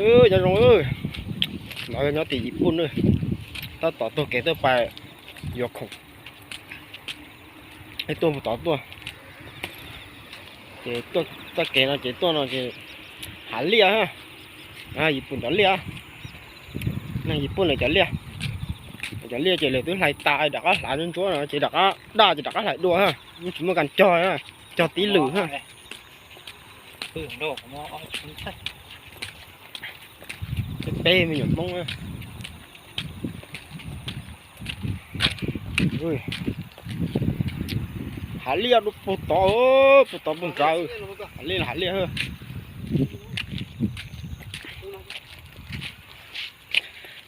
Nyob zoo, no nyob tim Yis Pun na, tab tom taug kev tuaj pais yuav khoom, tuaj mus tod tuaj. Ces txoj kev no ces tuaj no ces hav liaj, Yis Pun cov liaj, Yis Pun lawv cov liaj, cov liaj ces lawv twb hlais tas rov qab hlav ntsuab no ces rov qab daj ces rov qab hlais dua, yeej tsis muaj kas cog, cog tib lwm. Peb me nyuam Hmoob, hav liaj dua puag tod, puag tod puag nrad, hav liaj, hav liaj.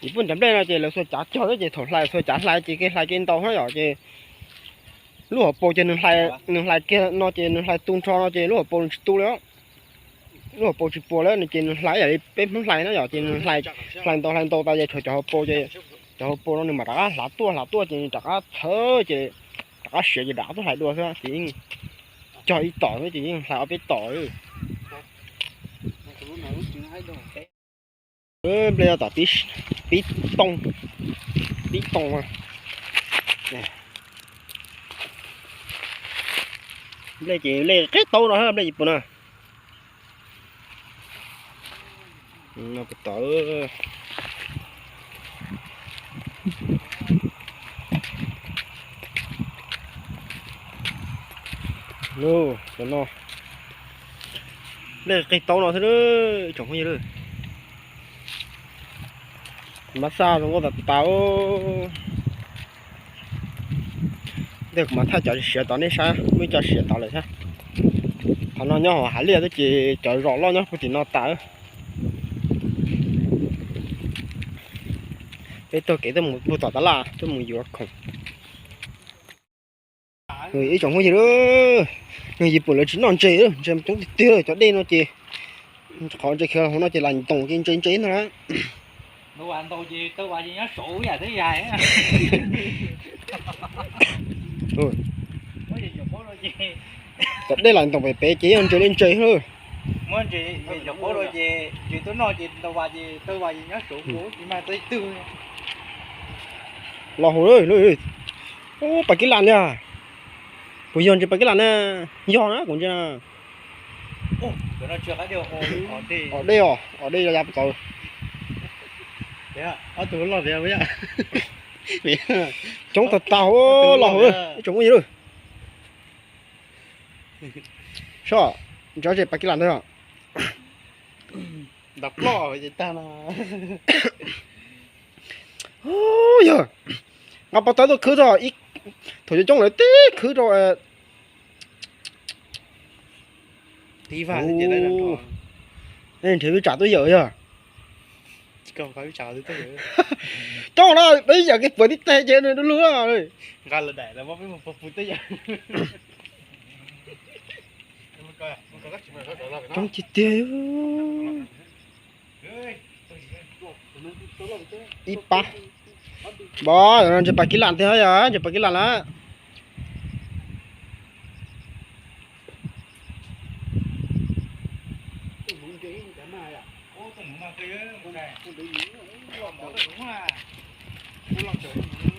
Yis Pun cov nplej no ces lawv xuas cav cog xwb ces thaum hlais xuas cav hlais ces kev hlais kev ntau na yom ces lub hauv paus ces nws hlais kiag no ces nws hlais tu nrho no ces lub hauv paus nws tsis tu li. Lub hauv paus tsis puas lawm no ces nws hlais ib yam li peb Hmoob hlais na yom ces nws hlais, hlais ntau hlais ntau tas ces tshuav cov hauv paus ces cov hauv paus no nws mam rov qab hlav tuaj hlav tuaj ces nws rov qab txhawv ces rov qab siav ces rov qab tuaj hlais dua xwb ces yeej cog ib tom xwb ces yeej hlais ob peb tom. Nplej no tom pib tooj, pib tooj, nplej ces nplej qeb taub no, nplej Yis Pun na. Cov no, nplej qeg taub no xwb, tsoom phooj ywg. Mas xa zoo nkauj tas tas. Ntej kuv mam thaij cov siav tod nej saib, muaj ib co siav tod lawm thiab. Qhov no nyob hauv hav liaj xwb ces cov zos loj nyob puag tim no tas. Peb taug kev tuaj mus puag tom tab laj tuaj mus yuav khoom. Ib tsoom phooj ywg, neeg Yis Pun lawv tsis noj ntses, ntses coob tiag tiag, cov dej no ces qhov ntses khiav hauv no ces lam ntoos ces ntses ntses ntag na. Cov dej lam ntoos pem pem ces yog ntses li ntses xwb. Los hauv, ub, pas kib lam li. Puas yog ntses pas kib lam na? Yog na, kuv ntsia na. Os dej os, os dej ya ya puas tau. Coob tag tag, los hauv ib tsoom phooj ywg. Saib, ntses pas kib lam ntag. Yog nqa pov tawb tuaj khwb txog, thaum coob coob lawv tib khwb rau. Nrhiav vij tsam tuaj yawm yog. Coob no peb yawm kev puas tib teg ces nws du lug. Coob tiag tiag. Ib pab. Ntses pas kib lam tiag, ntses pas kib lam na.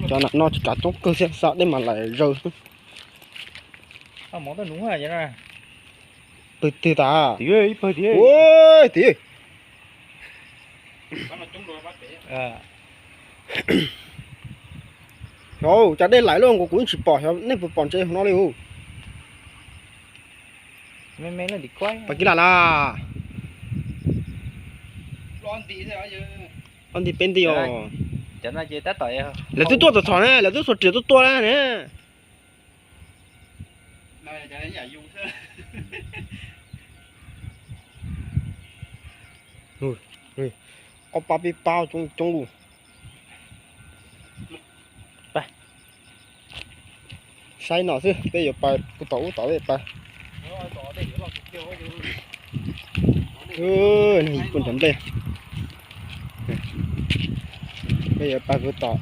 Cov nam no tsis kav coob kawg thiab, xa dej mas laim zaws. Pw twg tas? Ua tim. Xyov cas dej laim loj nkaus kuv yeej tsis pom, xyov nej puas pom ntses hauv no li ub. Pas kib lam na. Ob nti peb nti os. Lawv twb tuaj txog txog na, lawv twb xuas riam tuaj tua na ne. Ob pab peb pab coob coob lus. Saib no xwb, peb yuav pais puag tom ub tom peb pais. Neeg Yis Pun cov nplej. Peb yuav pais puag tom,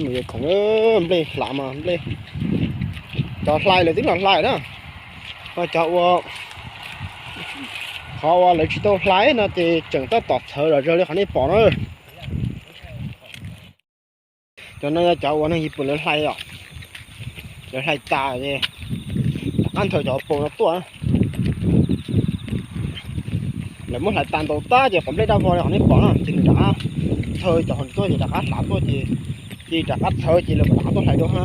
mus yuav khoom, nplej hlav mas nplej. Cov hlais lawv twb los hlais na. Cov ua, Qhov uas lawv tsis tau hlais no ces tseem tab tom txhawv los zog li qhov nej pom na. Cov no yog cov uas neeg Yis Pooj lawv hlais os. Lawv hlais tas es rov qab nthawv cov paus no tuaj. Lawv muab hlais tas ntaus tag ces qhov nplej daj vog li qhov nej pom no ces nws rov qab nthawv cov hauv tuaj ces rov qab hlav tuaj ces, ces rov qab txhawv ces lawv mam rov qab tuaj hlais dua na.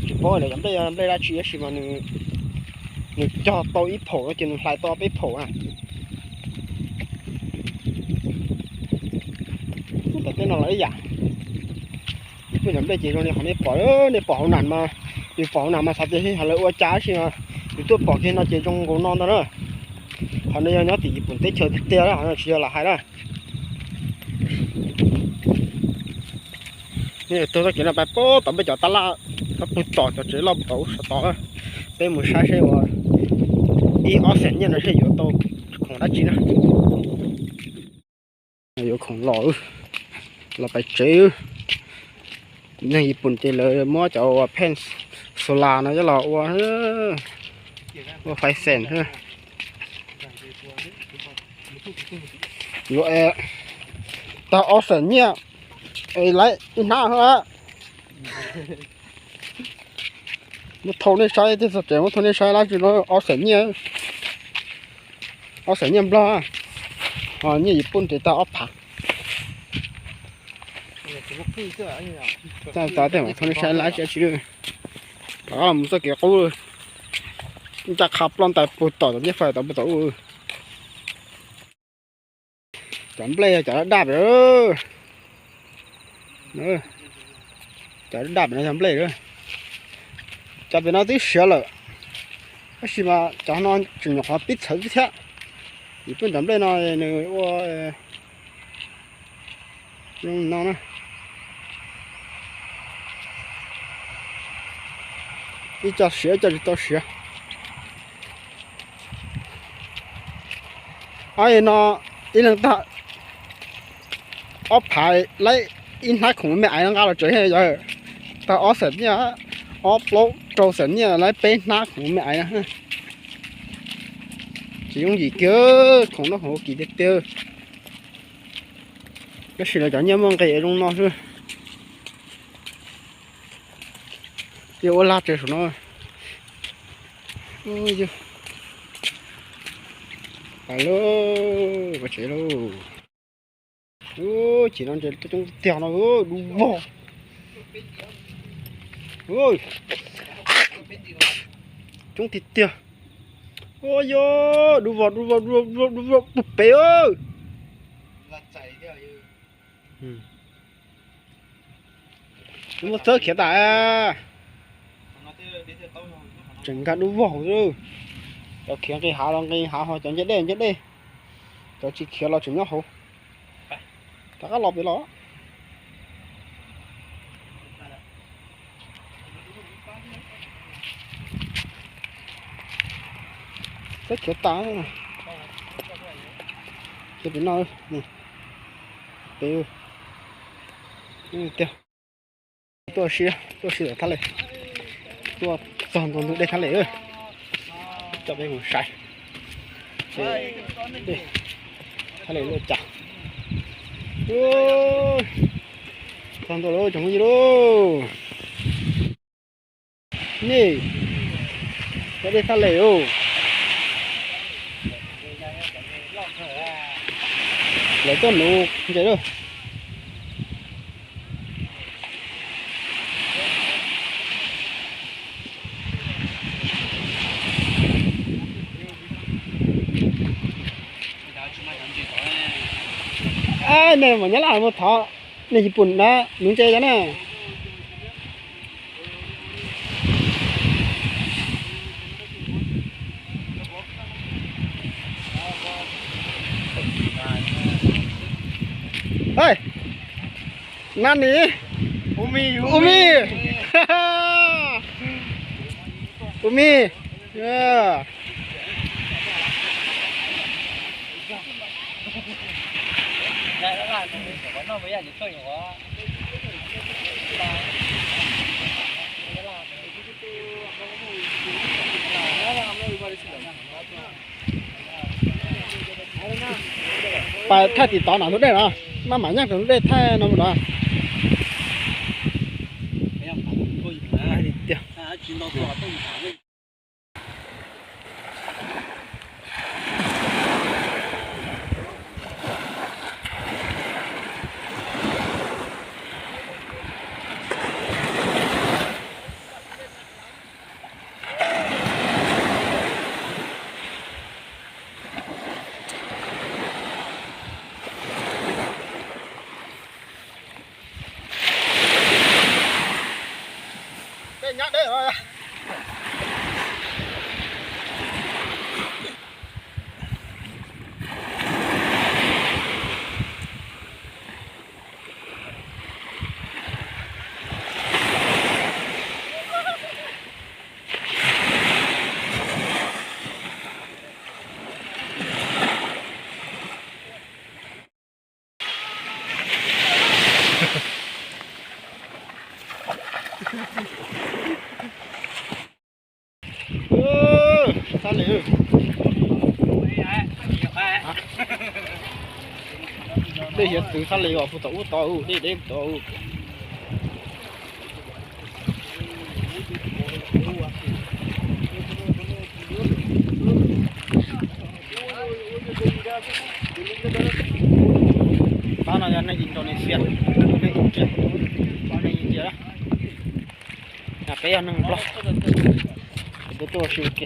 Tsis paub lawv cov nplej yog nplej dab tsi tab sis mas nws cog tau ib phaum no ces nws hlais tau peb phaum na. Tej no los ib yam. Yus tuaj cov nplej ces zoo li qhov nej pom, nej pom hauv nas mas, yus pom hauv nas mas xav tias ho lawv ua cas tab sis mas yus tuaj pom kiag no ces zoo nkaus no ntag na. Qhov no yog nyob tim Yis Pooj teb chaws tiag tiag, qhov no tsis yog lam hais na. Nej tuaj txoj kev no pais puag tom peb cov tab laj, pug tom cov tsev loj puag tom ub saum tod. Peb mus saib seb ua ib ob xees nyiaj no seb yuav tau khoom dab tsi na. Yuav khoom los, los pais tsev. Neeg Yis Pooj ces lawv muab cov uas pheej solar no coj los ua, ua fais xeem. Yuav tag ob xeem nyiaj es lawv ib hnab. Muab thauj nej saib, tej txog tsev muab thauj nej saib lab tsi no ob xeem nyiaj, ob xeem nyiaj Nplog, ho nyiaj Yis Pooj ces tag ob phav. Tag tej mam thauj nej saib lab tsi tsi. Mus txoj kev qub, ncaj qha ploj ntais puag tom cov ncej fais tod puag tom ub. Cov nplej cov daj daj pem, cov daj daj pem no cov nplej, cov pem no twb siav lawm, tab sis mas cov no tseem nyuam qhuav pib txhawv xwb thiab. Yus pheej cov nplej no nws ua zoo no na. Ib co siav ib co tsis tau siav. Ob no ib leeg tag ob phav lawv ib hnab khoom me aiv no nqa los tsev yog tag ob xeem nyiaj, ob plaub rau xeem nyiaj lawv peb hnab khoom me aiv na. Tsis yooj yim kiag, khoom no khoom ua kim tiag tiag. Tab sis lawv cov nyiaj muaj nqis zoo no xwb. Yuav ua lag tsev saum no. Pais lauj, pais tsev lauj. Ub, chim no ntshe tuaj coob tiag no, dub vog. Coob tiag tiag. Ua yog dub vog, dub vog, dub vog, dub vog puag pem. Muab txawb khiav tas. Tseem nkag dub vog hauv. Cov khiav nqis hav los nqis hav, ho cov nce dej nce dej, cov tsis khiav los tseem nyob hauv. Rov qab los pem los. Txawb khiav tas. Khiav pem no, pem tiag. Tuaj si, tuaj si lawm thab le, tuaj txog ntua ntug dej thab le. Coj peb mus saib dej thab le luaj cas. Txog ntua lawm tsoom phooj ywg lauj. Nej, cov dej thab le lauj. Lawv tuaj nuv ntses lauj. Nej mam nyob laj mus thov nej Yis Pooj na, nuv ntses cov na. Nab ni, u mi, u mi. Pas thaij tim tod no tus dej no, maj mam nyob rau tus dej thaij no mus no. Sab li, dej hiav txwv sab li os, puag tom ub tod, dej deb tod. Pab no yog neeg Indonesia, neeg India, pab neeg India. Peb yog neeg Nplog, peb tuaj ua si ua ke.